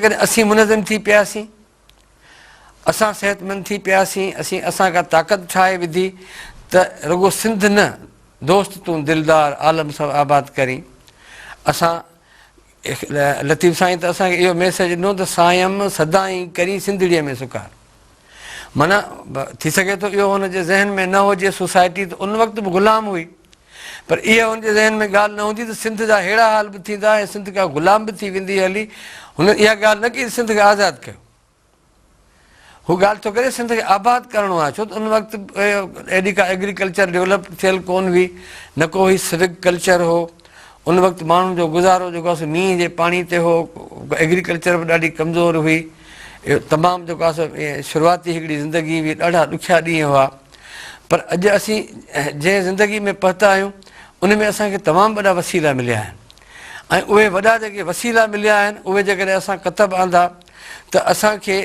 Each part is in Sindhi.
جيڪڏهن اسين منظم ٿي پياسين، اسان صحتمند ٿي پياسين، اسين اسان ڪا طاقت ٺاهي وڌي ته رڳو سنڌ نه دوست تون دلدار عالم سڀ آباد ڪرين. اسان لطيف سائين ته اسان کي اهو ميسيج ڏنو ته سائيم سدائين ڪرين سنڌڙيء ۾ سڪار. معنيٰ ٿي سگهي ٿو اهو هن جي ذهن ۾ نه هجي سوسائٽي ته ان وقت به غلام هئي پر اها هن جي ذهن ۾ ڳالهه نه هوندي ته سنڌ جا ههڙا حال به ٿيندا ۽ سنڌ ڪا غلام به ٿي ويندي هلي. هن اها ڳالهه نه ڪئي ته سنڌ کي آزاد ڪيو. هو ڳالهه ٿو ڪري سنڌ کي آباد ڪرڻو آهي ڇو ته ان وقت ايڏي ڪا ايگريڪلچر ڊولپ ٿيل ڪون هئي نه ڪو هي سوڪ ڪلچر هو. ان وقت ماڻهن جو گذارو جيڪو آهي سو مينهن جي پاڻي تي هو، ايگريڪلچر به ڏاڍي ڪمزور هئي، اهو تمام جيڪو آهي سو شروعاتي هڪڙي زندگي هئي، ڏاڍا ڏکيا ڏينهن هئا، پر اڄ اسين جنهن زندگي ۾ پهتا آهيون ان ۾ اسان کي تمام وڏا وسيلا مليا آهن ۽ اهي وڏا جيڪي وسيلا مليا آهن اهي جيڪڏهن اسان ڪتب آندا ته اسان کي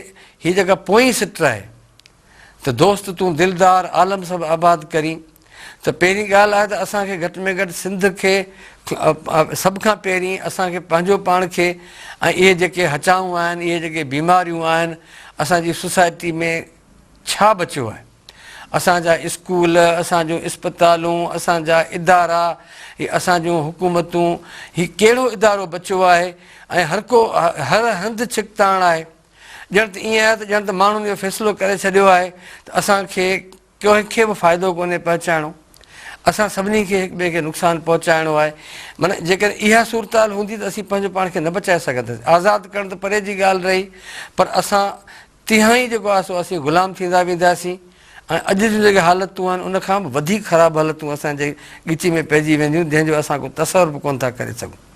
هي جيڪا پوئين سٽ آهي ته دوست تون دلدار عالم سڀ آباد ڪرين ته پهرين ڳالهه آهي ته اسان کي گهٽ ۾ گهٽ سنڌ کي سڀ کان پهرين اسان کي پنهنجو پاڻ کي ۽ اهي جيڪي هچائون آهن اهي جيڪي بيماريون آهن اسان جي سوسائٽي ۾ ڇا بچيو آهي اسان جا اسڪول اسان جون اسپتالون اسان جا ادارا هي اسان جون حڪومتون هي ڪهڙو ادارو بچيو آهي ۽ هر ڪو هر هنڌ ڇڪتاڻ آهي ڄڻ ته ائين آهي ته ڄڻ ته ماڻهن اهو فيصلو ڪري ڇڏيو آهي ته اسان کي ڪنهن کي به فائدو ڪونهي پهچائڻو، اسان سڀني کي هڪ ٻئي کي نقصان پهچائڻو آهي. معنيٰ جيڪڏهن اها صورتحال هوندي ته اسين پنهنجو پاڻ کي نه بچائي سگهنداسين. آزاد ڪرڻ ته پري جي ڳالهه رهي پر اسان تهان ئي جيڪو آهي سو اسين غلام ٿيندا وينداسين ۽ اڄ جون جيڪي حالتون آهن ان کان به وڌيڪ خراب حالتون اسان جي ڳچي ۾ پئجي وينديون جنهن جو اسان ڪو تصور به ڪونه ٿا ڪري سگهون.